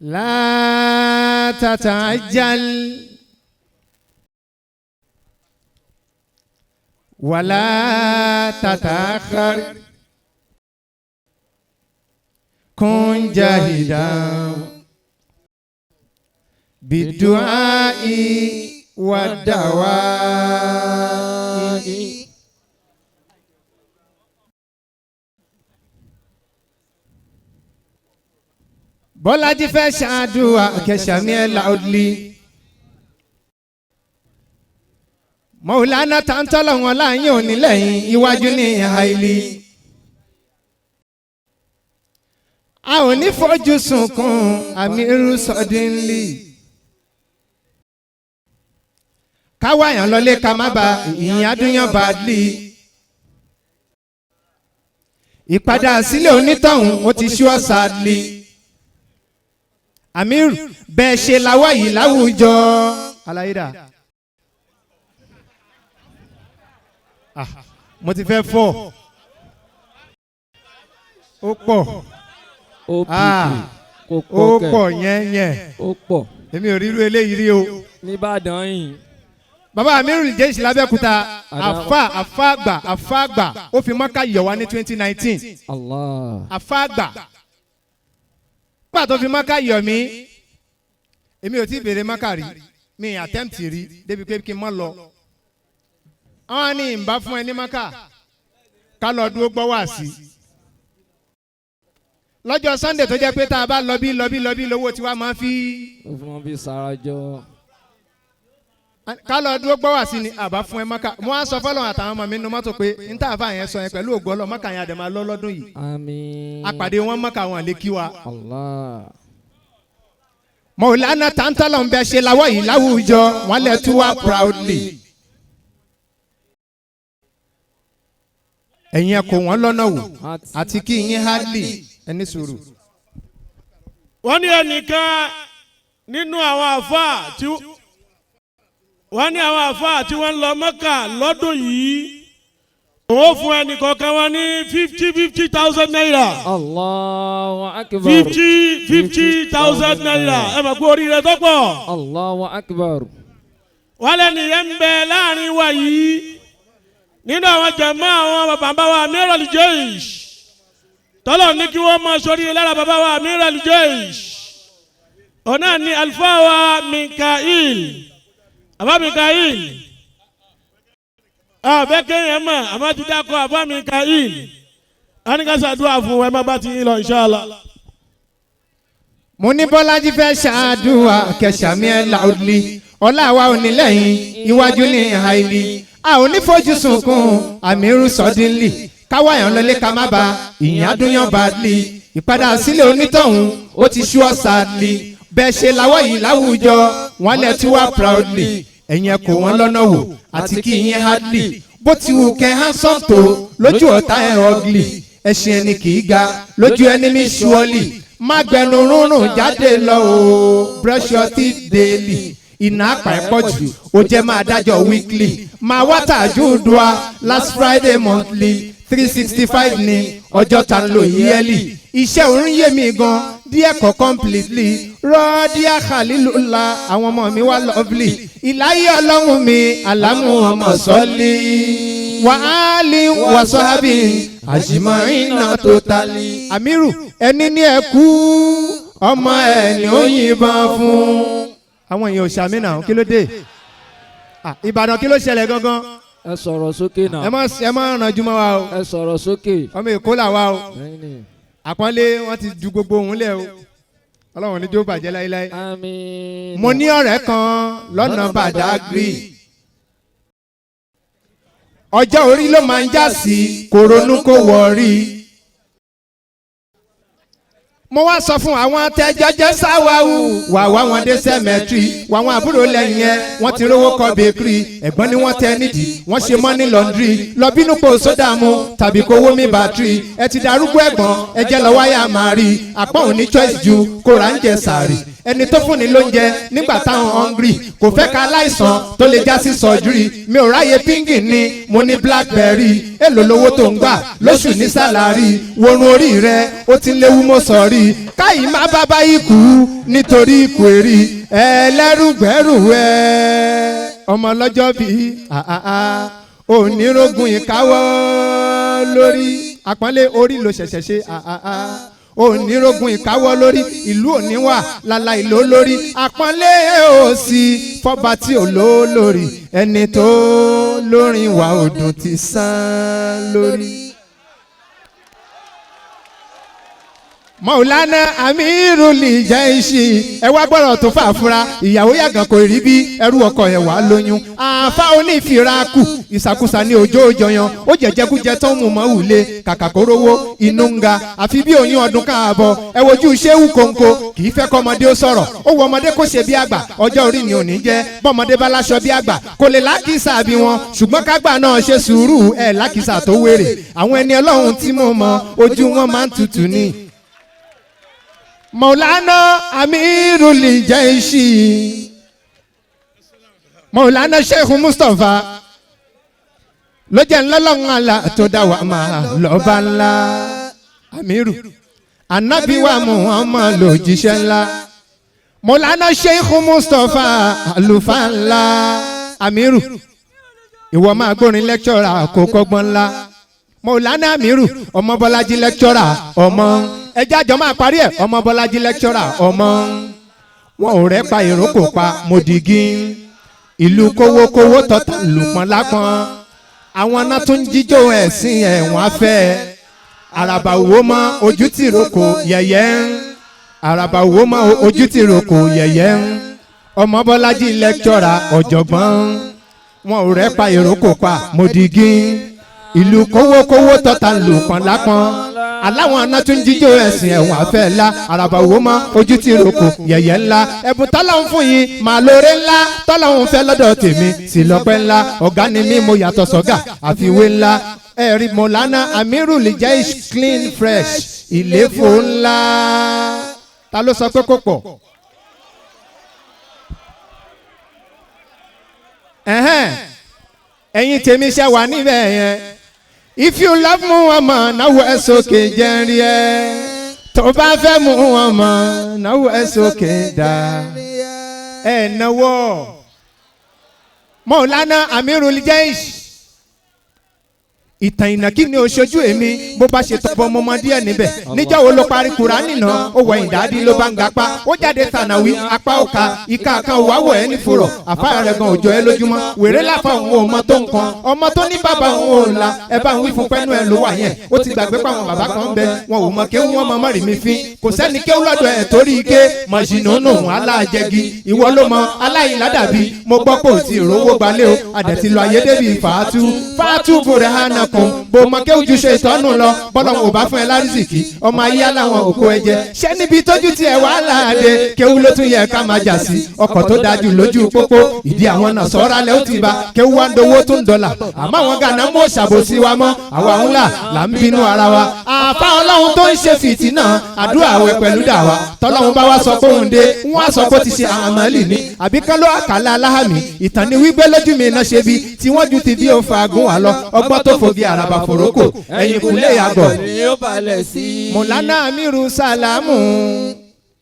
لا تتعجل ولا تتأخر كن جاهدا بالدعاء والدواء. Bọ́lájí fẹ́ ṣàdúrà kẹsàmí ẹ̀ loudly. Mọ̀wùlánà tàǹtọ́lọ̀ wọn láàyè òní lẹ́yìn iwájú ní àìlì. A ò ní fojú sunkún Amiru suddenly. Káwáyàn lọlé ká má ba ìyìn adúyàn badly. Ìpadà sílé onítọ̀hún ó ti ṣú ọ́ sadly. Amiru bẹ́ẹ̀ ṣe làwọ̀ yìí láwùjọ. Aláyídà. Ah, mo ti fẹ́ fọ́. Ó pọ̀. OPP Ah, kò ó pọ̀ kẹ̀ pọ̀ yẹn yẹn. Ó pọ̀. Èmi ò ríru eléyìí rí o. Nìbàdàn yìí. Bàbá Amiru Jẹ́sì l'Abẹ́òkúta, àfa àfàgbà àfàgbà ó fi Mọ́kà yọ̀ wá ní 2019. Allah. Àfàgbà. Nígbà tó fi Mọ́kà yọ̀ mí, èmi ò tí ì béèrè Mọ́kà rí, mi attempt rí débi pé kí n mọ́ lọ. Àwọn ní ìbá fún ẹ ní Mọ́kà ká lọ dúró gbọ́ wá sí. Lọ́jọ́ Sunday tó jẹ́ pé tá a bá lọ bí lọ bí lọ bí lówó tiwa máa fi Ó fún wọn bí sarajọ. Ká lọ dúró gbọ́ wá sí ni àbá fún ẹ Mọ́kà. Mo á sọ fọlọ́run àtàwọn ọmọ mi nínú mọ́tò pé n tá àfa yẹn sọ yẹn pẹ̀lú ògo Ọlọ́run Mọ́kà yẹn àdèmà lọ lọ́dún yìí. Àmín. Apàdé wọn Mọ́kà wọn lè kí wa. Allah. Mọ̀wùlánà tàǹtàlọ̀ ń bẹ ṣe làwọ̀ yìí láwùjọ wọn lẹ̀ tú wá proudly. Ẹ̀yin ẹ̀ kò wọ́n lọ́nà wò àti kí yín hardly ẹni sùúrù. Wọ́n ní ẹnìkan nínú àwọn àfáà tí wọ́n ní àwọn àfáà tí wọ́n ń lọ Mẹ́kà lọ́dún yìí, òun ó fún ẹnìkọ̀ọ̀kan wọn ní 50,000 naira. Allahu akbar. 50,000 naira. Ẹ mọ̀ pé oríire tó pọ̀. Allahu akbar. Wọ́n lẹ́nu yẹn ń bẹ láàrin wa yìí nínú àwọn jàmá àwọn bàbá wa Amirul Jaysh, tọ́lọ̀ ní kí wọ́n máa sórí lára bàbá wa Amirul Jaysh, ọ̀nà ni àlùfáà wa Mikael, àbá Mikael, àbẹ́ kéèyàn mọ̀ àmọ́ ti dákọ̀ àbá Mikael, a ní ká ṣàdúrà fún ẹ má bá ti yín lọ inshallah. Mo ní Bọ́lájí fẹ́ ṣàdúrà kẹsàmí ẹ̀ loudly. Ọlá wa ò ní lẹ́yìn iwájú ní àìlì. A ò ní fojú sunkún Amiru suddenly. Káwáyàn lọlé ká má ba ìyìn adúyàn badly. Ìpadà sílé onítọ̀hún ó ti ṣú ọ́ sadly. Bẹ́ẹ̀ ṣe làwọ̀ yìí láwùjọ wọ́n lẹ̀ tú wá proudly. Ẹ̀yin ẹ̀ kò wọ́n lọ́nà wò àti kí yín hardly. Bó ti wù kẹ́ handsome tó lójú ọ̀tá ẹ̀ ugly. Ẹṣin ẹni kì í ga lójú ẹni mi surely. Má gbẹnu rúnrún jáde lọ o, brush your teeth daily. Iná àpà ẹ̀ pọ̀ jù, ó jẹ́ máa dájọ́ weekly. Máa wá tàjú dua last Friday monthly, 365 ní ọjọ́ ta ń lò yearly. Iṣẹ́ orin yé mi gan díẹ̀ kọ́ completely. Rọ́ọ̀díà Khalilullah àwọn ọmọ mi wá lovely. Ìláyé ọlọ́run mi àlámú ọmọ sọ́lí. Wàhálì wàsọ́hábì àjìmọ̀ iná tó tali. Amiru ẹni ní ẹ kú ọmọ ẹni ó yìnbọn fún. Àwọn èèyàn ò ṣàmì náà, kí ló dé? Ah, Ìbàdàn, kí ló ṣẹlẹ̀ gangan? Ẹ sọ̀rọ̀ sókè náà. Ẹ má rànjú mọ́ wa o. Ẹ sọ̀rọ̀ sókè. Ọmọ Èkó là wa o. Bẹ́ẹ̀ni. Àpọ́nlé wọn ti ju gbogbo òun lẹ̀ o. Ọlọ́run ní jó bàjẹ́ láéláé. Àmín. Mo ní ọ̀rẹ́ kan lọ́nà Badagry. Ọjọ́ orí ló máa ń já sí, kò ronú kó wọrí. Mo wá sọ fún àwọn atẹ́jọ́jẹ́ sáwáwù wà wá wọn dé cemetery, wà wọn àbúrò lẹ́yìn ẹ wọ́n ti rówó kọ́ bakery, ẹ̀gbọ́n ni wọ́n tẹ nídìí wọ́n ṣe money laundry, lọ bínú po sódà mu tàbí kó wó mi battery. Ẹ ti darúgbó ẹ̀gbọ́n, ẹ jẹ́ lọ wáyà máa rí àpọ́n òní choice ju kó ra ń jẹ sàárì. Ẹni tó fúnni lóúnjẹ nígbà táwọn hungry kò fẹ́ ká láìsàn tó lè já sí surgery. Mi ò ráyè pingin ni mo ní blackberry. Èlò lówó tó ń gbà lóṣù ní salary. Worun orí rẹ ó ti ń léwu mọ́ sọ̀rí. Káyìí má bábá ikú nítorí ikú èrì ẹlẹ́rùgbẹ́rù ẹ ọmọ ọlọ́jọ́ bíi onírógun ìkáwọ́ lórí àpọ́nlé orí ló ṣẹ̀ṣẹ̀ ṣe onírógun ìkáwọ́ lórí ìlú òníwà lálá ìlú lórí àpọ́nlé òsì fọba tí ò ló lórí ẹni tó lórin wà ọdún ti sán lórí. Maulana Amirul Jaishi ẹ wá gbọ́dọ̀ tó fà fura ìyàwó yàgàn kò rí bí ẹrú ọkọ ẹ̀ wá lóyún àáfà onífìrakù ìsàkúsà ní òjò jọyan ó jẹjẹkújẹ tó ń mú mọ́ wùlé kàkà kó rówó inú ń ga àfi bí oyún ọdún káàbọ̀ ẹ wojú ṣéwù kòǹkò kì í fẹ́ kọ́mọdé ó sọ̀rọ̀ ó wọ ọmọdé kó ṣe bí àgbà ọjọ́ orí ni ò ní jẹ́ bọ́mọdé bá láṣọ bí àgbà kò lè lákìsà bí wọn ṣùgbọ́n kágbà náà ṣe sùúrù ẹ̀ lákìsà tó wéré àwọn ẹni ọlọ́run tí mo mọ ojú wọn máa ń tutù ni. Maulana Amirul Jaishi Maulana Sheikh Mustapha ló jẹ́ ńlọ́lọ́run àlà tó dá wa máa lọ́ba ńlá Amiru Anabi wa Muhammad lòjíṣẹ́ ńlá Maulana Sheikh Mustapha àlùfáà ńlá Amiru ìwọ máa gbórin lẹ́kṣọ́rà kó kọ́gbọ́n ńlá Maulana Amiru ọmọ Bọ́lájí lẹ́kṣọ́rà ọmọ ẹjẹ́ àjọ máa parí ẹ̀ ọmọ Bọ́lájí lẹ́kṣọ́rà ọmọ wọn ò rẹ́ pa ìrókò pa mòdìgí ìlú kówókówó tọ́ta lùpọ̀n lápọ̀n àwọn náà tún jíjó ẹ̀sìn ẹ̀wọ̀n afẹ́ àràbà òwò mọ́ ojú tí ìrókò yẹ̀yẹ́ ń àràbà òwò mọ́ ojú tí ìrókò yẹ̀yẹ́ ń ọmọ Bọ́lájí lẹ́kṣọ́rà ọ̀jọ̀gbọ́n wọn ò rẹ́ pa ìrókò pa mòdìgí ìlú kówókówó tọ́ta lùpọ̀n lápọ̀n aláwọn aná tún jíjó ẹ̀sìn ẹ̀wọ̀n afẹ́ ńlá àràbà òwò mọ́ ojú tí roko yẹ̀yẹ́ ńlá ẹ̀bùn tọ́lọ́hún fún yín màá lóore ńlá tọ́lọ́hún fẹ́ lọ́dọ̀ tèmi sì lọ́pẹ́ ńlá ọ̀gá ni mí mo yàtọ̀ sọ́gà àfiwé ńlá ẹ̀rí Mọ̀lánà Amirul Jaish clean fresh ìléfò ńlá ta ló sọ pé kò pọ̀ ẹ̀yin tèmi ṣe wà níbẹ̀ yẹn. If you love Muhammad, náwó ẹ sókè jẹ́ rí ẹ. Tó bá fẹ́ Muhammad, náwó ẹ sókè dá. Ẹ náwó. Maulana Amirul Jaish. Ìtàn ìnàkí ni oṣojú èmi bó bá ṣe tọ́ bọ́ ọmọ díẹ̀ níbẹ̀ níjọ́ wo ló parí Kùránì náà ó wọ ìdádí ló bá ń gapá ó jáde tànàwí apá òka ìka kan wà wọ̀ ẹ́ ní furọ̀ àfáà rẹ̀ gan òjò ẹ lójúmọ́ wèrè láfa òun ò mọ tó nǹkan ọmọ tó ní bàbá òun ò la ẹ bá ń wí fún pẹ́nu ẹ ló wà yẹn ó ti gbàgbé pàwọn bàbá kan ń bẹ wọn ò mọ kéwú wọn mọ mọ́rì mi fín kò sẹ́ni kéwú lọ́dọ̀ ẹ̀ torí ike mọ̀jìnnú alájẹgi ìwọ ló mọ aláìládàbí mo gbọ́ pé ò ti rówó gbalé o àdẹ̀tí lọ ayé débi fàátú fàátú bùrẹ̀ hànà kún bó mọ kéwù ju ṣe ìtọ́nù lọ bọ́lá wọn ò bá fún ẹ lárísìkí ọmọ ayé aláwọn òkú ẹ jẹ ṣé níbi tójú tiẹ̀ wà láàdé kéwù ló tún yẹ ká máa jà sí ọkọ̀ tó dájú lójú pópó ìdí àwọn náà sọ́ra lẹ́ ó ti ba kéwù wá ń dowó tó ń dọ́là àmọ́ àwọn gànà mú ṣàbòsí wa mọ́ àwa ńlá là ń bínú ara wa àfa ọlọ́run tó ń ṣe fìtínà àdúrà àwẹ̀ pẹ̀lú dàwa tọ́lọ́run bá wa sọ pé òun dé wọ́n á sọ pé ó ti ṣe àmọ́lì ní àbí kán ló àkàlà aláhàmì ìtàn ni wípé lójú mi iná ṣe bí tí wọ́n ju ti bí ó fa agún wa lọ ọgbọ́n tó fò bí àràbà foroko ẹ̀yìn kúlẹ̀ yàgọ̀. Mọ̀lánà Amiru Sàlámù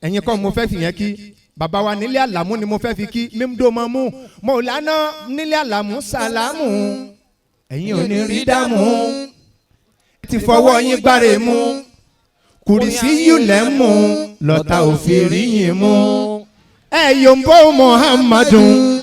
ẹ̀yin kọ́ mo fẹ́ fi yẹn kí bàbá wa nílé àlàmú ni mo fẹ́ fi kí mímúdòmọ́mú Mọ̀lánà nílé àlàmú Sàlámù ẹ̀yin ò ní rí dààmú ti fọwọ́ yín gbáre mú kùrìsí yìí lẹ́ mú lọ́tà òfin rí yín mú ẹ̀ yòǹbó Muhammadun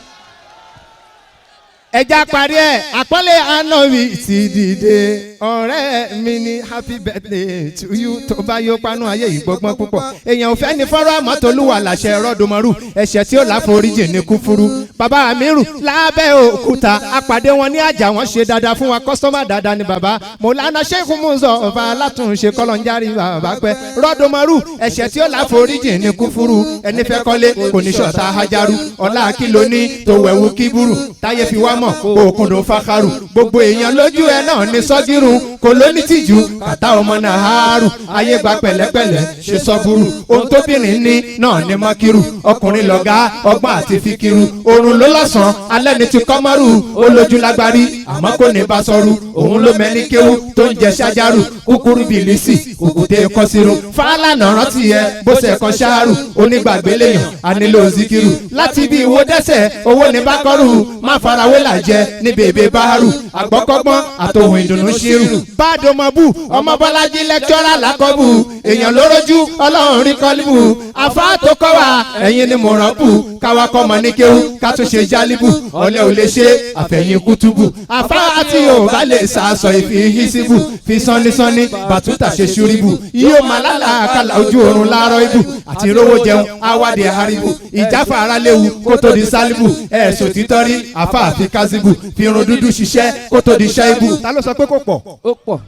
ẹja parí ẹ àpọ́nlé ànábì ti dìde ọ̀rẹ́ mi ní happy birthday to you tó bá yóò panu ayé yìí gbọ́gbọ́n púpọ̀ èèyàn ò fẹ́ ní fọ́rọ́ àmọ́ tolúwa làṣẹ rọ́dùmọ́rù ẹ̀ṣẹ̀ tí ó láforíjì ní kúfúrú bàbá Amiru lábẹ́ òkúta apàdé wọn ní àjà wọn ṣe dáadáa fún wa kọ́sọ́mà dáadáa ni bàbá Mọ̀lánà Sheikh Musa ọ̀fà alátúnṣe kọ́lọ́njárí bàbá pẹ́ rọ́dùmọ́rù ẹ̀ṣẹ̀ tí ó láforíjì ní kúfúrú ẹni fẹ́ kọ́lé kò ní ṣọ̀tá hajaru ọ̀la kìlóní tó wẹ̀wù kíburu táyé fi wá mọ̀ òkùndùn fàkàrù gbogbo èèyàn lójú ẹ náà ní sọ́gírù Kò ló ní tìjú kàtá ọmọ náà haaru. Ayé gba pẹ̀lẹ́pẹ̀lẹ́ ṣe sọ́búrú. Ohun tóbìnrin ní náà ní mọ́kírù. Ọkùnrin lọ̀gá ọgbọ́n àti fíkírù. Oorun ló lọ́sàn-án alẹ́ ní ti kọ́mọ́rù. Ó lójú lágbárí àmọ́ kò ní bá sọ́rù. Òun ló mẹ́ni kéwú tó ń jẹ ṣájárù. Kúkúrú bìlísì kùkùté kọ́sírù. Fálànà rántí ẹ bó ṣe kọ́ ṣáárù. Onígbàgbé lèèyàn a nílò zikiru. Láti ibi ìwo dẹ́sẹ̀ owó ní bákọ́rù. Má farawé là jẹ ní bèbè báárù. Àgbọ́kọ́gbọ́n àtòhun ìdùnnú ṣírù. Bàdòmọ̀bù ọmọ Bọ́lájí lẹ́kítọ́rà lákọ́bù. Èèyàn ló rójú ọlọ́run rí kọ́líbù. Àfa tó kọ́ wa ẹ̀yin ni mo rán bù. Káwa kọ́ mọ ní kéwú ká tún ṣe jálíbù. Ọ̀lẹ ò lè ṣe àfẹ̀yìn kútùbù. Àfa àti Yorùbá lè sàṣọ ìfihísíbù. Fi sánnísánní bàtúntà ṣe ṣúríbù. Yóò máa lálàákàlà ojú oorun láàárọ̀ ibù. Àti rówó jẹun awádìí haribu. Ìjáfà ara léwu kó tó di sálíbù. Ẹ̀sùn títọ́ rí àfa àfi kásíbù. Fi irun dúdú ṣiṣẹ́ kó tó di ṣáíbù. Ta ló sọ pé kò pọ̀? Ó pọ̀.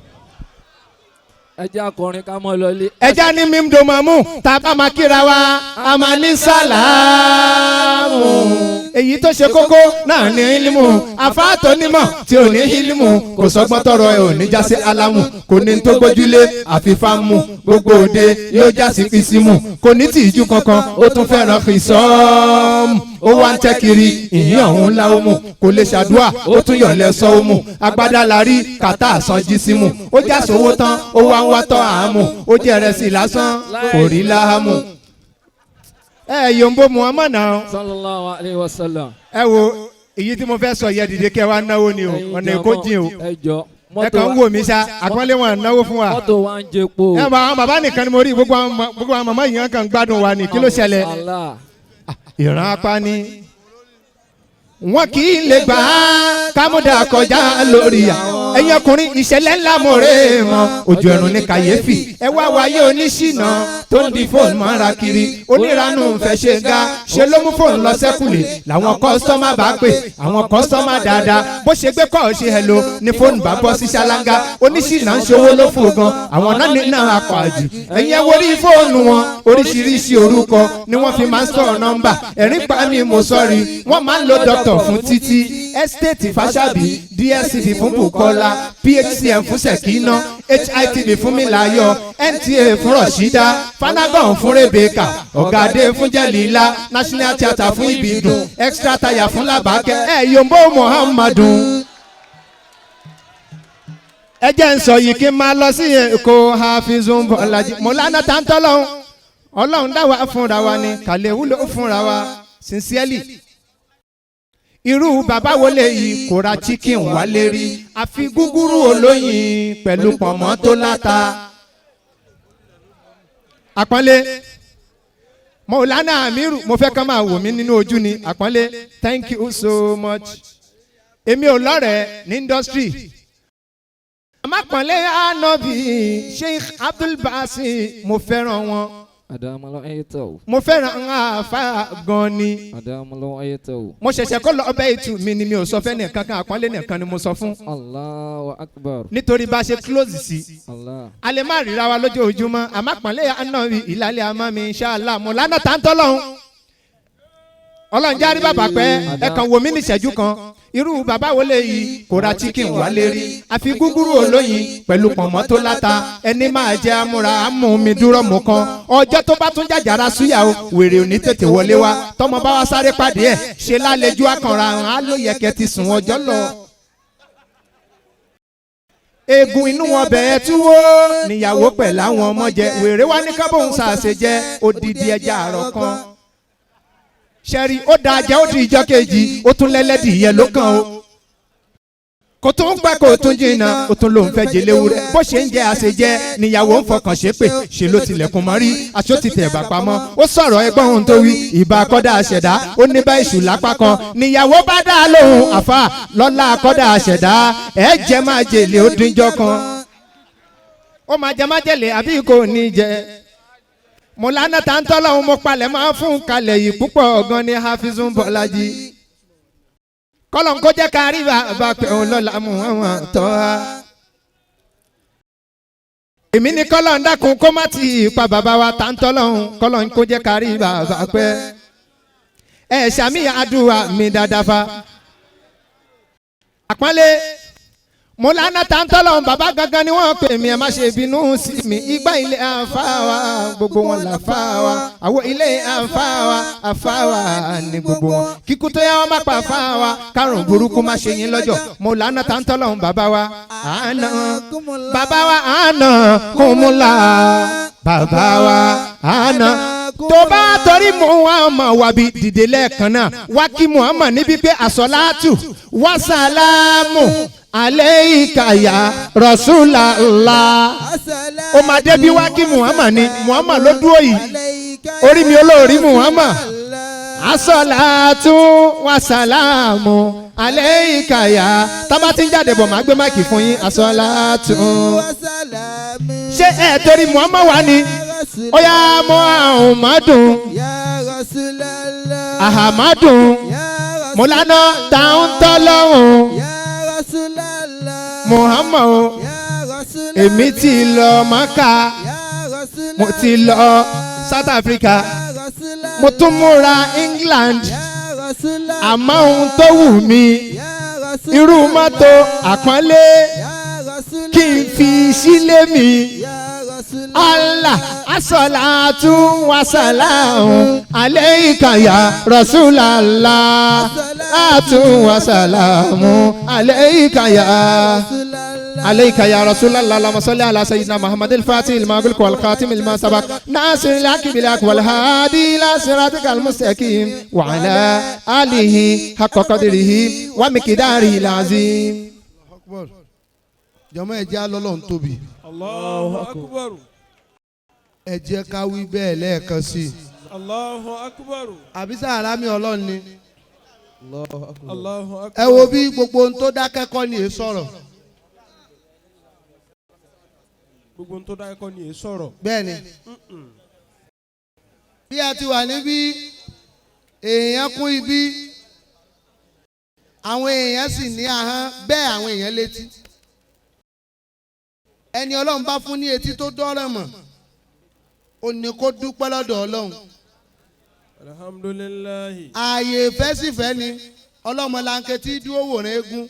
Ẹ jẹ́ akọrin ká mọ́ lọlé. Ẹja ní mímdomamu tá a bá máa kíra wa a máa ní sàlámù. Èyí tó ṣe kókó náà ní ílímù. Àfáàtò nímọ̀ tí ò ní ílímù kò sọgbọ́n tọrọ ẹ ò ní jásí álámù. Kò ní tó gbójúlé àfifámù. Gbogbo òde yóò jásí kìsímù. Kò ní tìjú kankan ó tún fẹ́ràn kìsọ́ọ̀mù. Ó wá ń tẹ́ kiri ìyín ọ̀hún láwùmù. Kò lè ṣàdúà ó tún yọ̀lẹ̀ sọ́ọ́mù. Agbádá la rí kàtá àsanjí símù. Ó já sówó tán ó wá ń wá tọ́ àámù. Ó jẹ́ ẹrẹsì lásán kò rí láhámù. Ẹ yòǹbó Muhammad náà. Sallallahu alayhi wa sallam. Ẹ wo èyí tí mo fẹ́ sọ yẹ dìde kẹ́ wa náwó ni o. Ẹ̀yin Ọ̀nà Èkó jàmọ́, jìn o. Ẹ jọ. Ẹ kàn ń wò mí ṣá àpọ́nlé wọn náwó fún wa. Mọ́tò wa ń jẹpo. Ẹ bá àwọn bàbá nìkan ni mo rí gbogbo àwọn màmá yìí kàn ń gbádùn wa ni kí ló ṣẹlẹ̀. Allah. Ìran apá ni wọn kì í lè gbà á kámúdà kọjá lórí à. Ẹ̀yin ọkùnrin ìṣẹ̀lẹ̀ ńlá mo rè é mọ́ ojú ẹ̀rùn ní kàyéfì. Ẹ wá wáyé oníṣìnà tó ń di fóònù mọ́ra kiri. Oníranú ń fẹ́ ṣe ga ṣe ló mú fóònù lọ sẹ́kùlé. Làwọn kọ́sítọ́mà bá pè àwọn kọ́sítọ́mà dáadáa. Bó ṣe gbé kọ́ ṣe hello ní fóònù bá bọ́ sí ṣáláńgá. Oníṣìnà ń ṣòwò ló fò gan àwọn náà ní náà akọ àjù. Ẹ̀yin ẹ wo orí fóònù wọn oríṣiríṣi orúkọ ni wọ́n fi máa ń sọ̀rọ̀ nọ́mbà. Ẹ̀rín pa mi mo sọ́rí wọ́n máa ń lo dọ́kítọ̀ fún títí estate fàṣàbí DSTV fún Bukola PHCN fún Sekina HITV fún Milayo NTA fún Rashida Fanagan fún Rebecca Ọ̀gádé fún Jẹ́lílá National Theatre fún Ibidun Extra Tire fún Labake. Ẹ yòǹbó Muhammadu. Ẹ jẹ́ ń sọ yìí kí n máa lọ sí Èkó Hafizun Bọ́lájí Mọ̀lánà Tàǹtọ́lọ́hún. Ọlọ́run dá wa fúnra wa ni kàlẹ́ wúlò fúnra wa sincerely. Irú bàbá wo lè yí kó ra chicken wálé rí àfi gúgúrú olóyin pẹ̀lú pọ̀nmọ́ tó láta. Àpọ́nlé Mọ̀lánà Amiru mo fẹ́ kán máa wò mí nínú ojú ni àpọ́nlé thank you so much. Èmi ò lọ́rẹ̀ẹ́ ní industry. Àmàpọ̀nlé Ànábì Sheikh Abdul Basi mo fẹ́ràn wọn. Adamalo ayetaw. Mo fẹ́ràn àáfà gan ni. Adamalo ayetaw. Mo ṣẹ̀ṣẹ̀ kọ́ lọ ọbẹ̀ ìtù mi ni mi ò sọ fẹ́ nìkan kan àpọ́nlé nìkan ni mo sọ fún. Allahu akbar. Nítorí bá a ṣe close sí. Allah. A lè má ríra wa lójoojúmọ́ àmàpọ̀nlé Ànábì ìlàlẹ̀ àmọ́ mi inshallah mo lánàá tá ń tọ́lọ́hún. Ọlọ́run járí bàbá pẹ́ ẹ kàn wò mí ní ìṣẹ́jú kan. Irú bàbá wo lè yí kó ra chicken wálé rí àfi gúgúrú olóyin pẹ̀lú pọ̀nmọ́ tó láta. Ẹni máa jẹ́ amúra amú mi dúró mú kan. Ọjọ́ tó bá tún jàjàrà súyà o wèrè ò ní tètè wọlé wá. Tọmọ bá wa sáré pàdé ẹ̀ ṣe lálejò akànra hàn á ló yẹ kẹ́ ti sùn ọjọ́ lọ. Eegun inú wọn bẹ̀ẹ́ túwó níyàwó pẹ̀lú àwọn ọmọ jẹ. Wèrè wá ní kábòhùn sàṣẹ jẹ odidi ẹja àrọ̀ kan. Ṣẹ́rí ó da jẹ́ ó di ìjọ kejì ó tún lẹ́lẹ́dì yẹn ló kàn o. Kò tún pẹ́ kò tún jìnnà ó tún lòun fẹ́ jẹ léwúrẹ́. Bó ṣe ń jẹ àṣejẹ níyàwó ń fọkàn ṣépè ṣe ló tilẹ̀kùn mọ́ rí aṣọ ti tẹ̀ bà pamọ́. Ó sọ̀rọ̀ ẹgbọ́n ohun tó wí ìbá kọ́dà àṣẹ̀dá ó ní bá èṣù lápá kan. Níyàwó bá dá a lóhùn àfà lọ́lá kọ́dà àṣẹ̀dá ẹ̀ jẹ́ máa jèlé ó díjọ́ kan. Ó máa jẹ májèlé àbí kò ní jẹ. Mọ̀lánà tá ń tọ́lọ́hún mo palẹ̀ máa fún kalẹ̀ yìí púpọ̀ gan ni Hafizun Bọ́lájí. Kọ́lọ́n kó jẹ́ ká rí bàbá pé òun lọ́la mú àwọn tọ́ a. Èmi ní kọ́lọ́n dákun kó má ti pa bàbá wa tá ń tọ́lọ́hún kọ́lọ́n kó jẹ́ ká rí bàbá pẹ́. Ẹ ṣàmì àdúrà mi dáadáa fa. Àpọ́nlé Mọ̀lánà tàǹtọ́lọ̀ bàbá gangan ni wọ́n pè mí, ẹ má ṣe bínú sí mi. Igbá ilé àfáwà gbogbo wọn làfáwà, àwo ilé àfáwà àfáwà ni gbogbo wọn. Kíkú tó yá wọn má pa àfáwà, kárùn burúkú má ṣe yín lọ́jọ́. Mọ̀lánà tàǹtọ́lọ̀ bàbá wa àná, bàbá wa àná kùmùlà, bàbá wa àná. Tó bá torí Muhammad wà bí dìde lẹ́ẹ̀kan náà, wá kí Muhammad níbi pé àsọ̀látù wàsálàmù aleika ya Rasulallah. Ó máa débi wá kí Muhammad ni, Muhammad ló dúró yìí, orí mi olórí Muhammad. Asọ́làtú wàsálàmù aleika ya. Tábà tí ń jáde bọ̀ máa gbé máìkì fún yín. Asọ́làtú. Ṣé ẹ torí Muhammad wá ni? Ó yá Muhammadun Ahamadun Mọ̀lánà táwọn tọ́lọ́hún Muhammad o, èmi ti lọ Maka, mo ti lọ South Africa, mo tún múra England, àmọ́ ohun tó wù mí irú mọ́tò àpọ́nlé kí n fi sílé mi. Allah asọ́làtú wasalamu aleika ya Rasulallah, atu wasalamu aleika ya عليك يا رسول الله. اللهم صل على سيدنا محمد الفاتح لما أغلق والخاتم لما سبق ناصر الحق بالحق والهادي إلى صراطك المستقيم وعلى آله حق قدره ومقداره العظيم. Jọmọ, ẹ jẹ́ alọ́lọ́run tóbi. Allahu akbar. Ẹ jẹ́ ká wí bẹ́ẹ̀ lẹ́ẹ̀kan sí i. Allahu akbar. Àbí sàrà mi Ọlọ́run ni. Allahu akbar. Ẹ wo bí gbogbo ohun tó dákẹ́ kọ́ ni èé sọ̀rọ̀. Gbogbo ohun tó dákẹ́ kọ́ ni èé sọ̀rọ̀. Bẹ́ẹ̀ni, bí a ti wà níbí, èèyàn kún ibi, àwọn èèyàn sì ní ahọ́n, bẹ́ẹ̀ àwọn èèyàn létí. Ẹni Ọlọ́run bá fún ní etí tó dọ́rọ̀ mọ̀, ó ní kó dúpẹ́ lọ́dọ̀ Ọlọ́run. Alhamdulillahi. Ààyè ìfẹ́ sífẹ́ ni ọlọ́mọlanke tí dúró wòran eégún.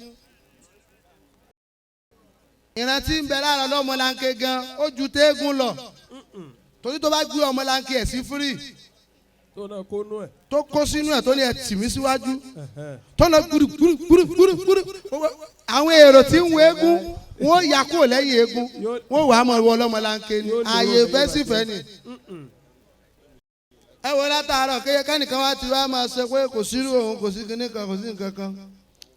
Ìrántí ń bẹ lára ọlọ́mọlanke gan ó ju téégún lọ, torí tó bá gbé ọmọlanke ẹ̀ sí fírì tó náà kó nú ẹ̀. tó kó sínú ẹ̀, tó ní ẹ̀ tì mí síwájú, tó lọ gbúrú gbúrú gbúrú gbúrú gbúrú, àwọn èrò tí ń wo eégún wọ́n yà kúrò lẹ́yìn eégún, wọ́n wàá mọ̀ wọ ọlọ́mọlanke ni. Ààyè ìfẹ́ sífẹ́ ni. Ẹ wo látàárọ̀ kéye kẹ́nìkan wá ti wá máa ṣe pé kò sí irú òun, kò sí kinní kan, kò sí nǹkan kan.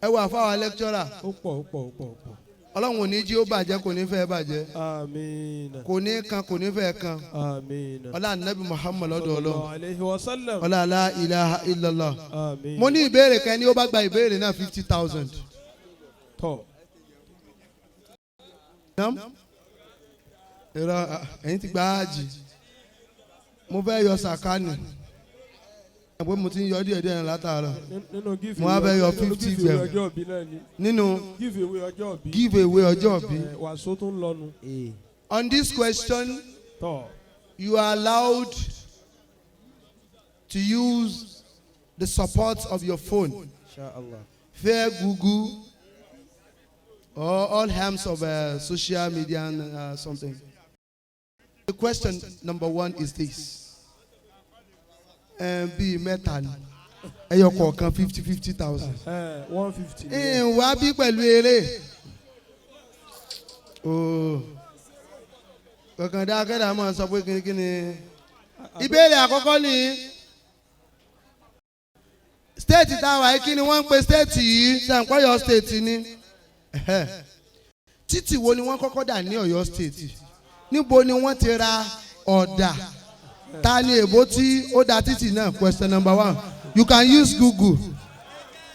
Ẹ wo àfáwà lecturer. Ó pọ̀, ó pọ̀, ó pọ̀, ó pọ̀. Ọlọ́run ò ní jí ó bàjẹ́, kò ní fẹ́ bàjẹ́. Àmín. Kò ní kan, kò ní fẹ́ kan. Àmín. Ọlá Nabi Muhammad lọ́dọ̀ Ọlọ́run. Sallallahu alayhi wa sallam. Ọlá la ilaha illallah. Àmín. Mo ní ìbéèrè kan ní, ó bá gba ìbéèrè náà, 50,000. Tọ̀. Nam ìrọ, ẹ̀yin ti gba ájì, mo fẹ́ yọ sàkánì pé mo ti ń yọ díẹ̀ díẹ̀ látàárọ̀. Nínú give Mo wá fẹ́ yọ nínú 50 give away bẹ̀rẹ̀. ọjọ́ òbí náà ni. Nínú Give away ọjọ́ òbí. Give away ọjọ́ òbí. Ẹ, wàsó tó ń lọnu. On this question, Tọ̀. you are allowed to use the support of your phone, fair Google or all forms of social media and something. The question number one is this. Bíi mẹ́ta ni, ẹyọ kọ̀ọ̀kan 50,000. Ẹ 150. Ìwà bí pẹ̀lú eré ooo kankan dá akẹ́dà máa sọ pé kíni kíni. Ìbéèrè àkọ́kọ́ ni, state táwa yìí, kí ni wọ́n ń pe state yìí? Sàǹpọ̀yọ̀ state ni. Ẹ̀hẹ́. Títì wo ni wọ́n kọ́kọ́ dà ní Ọ̀yọ́ State? Níbo ni wọ́n ti ra ọ̀dà? Ta ni èbó tí ó da títì náà? Question number one. You can use Google,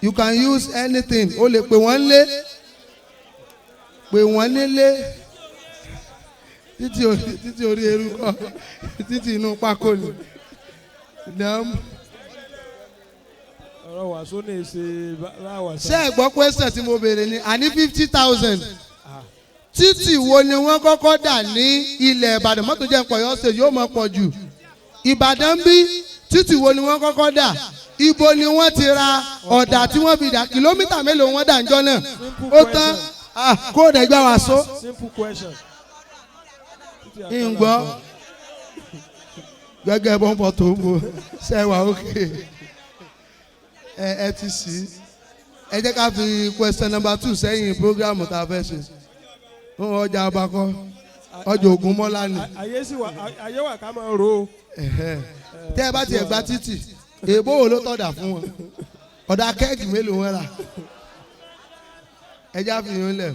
you can use anything. O lè pè wọ́n lé, pè wọ́n nílé. Títì orí eru kọ́, títì inú pákó ni. Nam. Ọ̀rọ̀ wàsó ní ṣe bá wàsá. Ṣé ẹ gbọ́ question tí mo béèrè ni? Àní 50,000. Títì wo ni wọ́n kọ́kọ́ dà ní ilẹ̀ Ìbàdàn? Mọ́tò jẹ́ pọ̀ yọ ṣe yóò mọ̀ pọ̀ jù. Ìbàdàn bí, títì wo ni wọ́n kọ́kọ́ dà? Ibo ni wọ́n ti ra ọ̀dà tí wọ́n fi dà? Kìlómítà mélòó wọ́n dà ńjọ́ náà? Ó tán. Ah, kóòdù ẹgbẹ́ wa so. Simple question. Ǹgbọ́ gẹ́gẹ́ bọ́ńbọ́ tó ń bo sẹ́wà òkè ẹ ẹ ti sì ẹ jẹ́ ká fi question number 2 sẹ́yìn program tá a fẹ́ ṣe. Ń ọjà abakọ ọjà Ògúnmọ́lá ni. Ayé sì wà, ayé wà ká máa ro. Ẹ̀hẹ́. Tẹ́ ẹ bá tiẹ̀ gba títì, èèbó wo ló tọ̀dà fún wọn? Ọ̀dà kẹ́ẹ̀kì mélòó wọn rà? Ẹ já fi yín lẹ̀.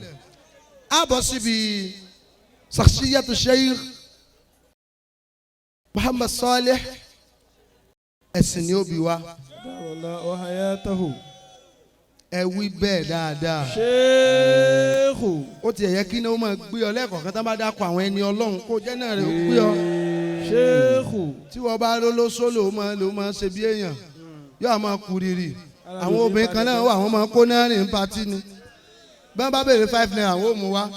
A bọ̀ síbi Shakhsiyatu Sheikh Muhammad Saleh, ẹ̀sìn ni ó bí wa. Dáwọlá ọ̀hayátàhù. Ẹ wí bẹ́ẹ̀ dáadáa. Ṣéèkù. Ó tiẹ̀ yẹ kí ni ó máa gbé ọ lẹ́ẹ̀kọ̀ọ̀kan tá bá dákọ̀ àwọn ẹni Ọlọ́run kó jẹ́ náà rẹ̀ ó gbé ọ. Ṣéèkù. Tí wọ́n bá ró lóṣó ló máa ṣe bí èèyàn yóò máa kú rírì. Àwọn obìnrin kan náà wà, wọ́n máa kó náà rìn patí ni. Bí wọ́n bá béèrè 5 naira, wọ́n ò mú wá.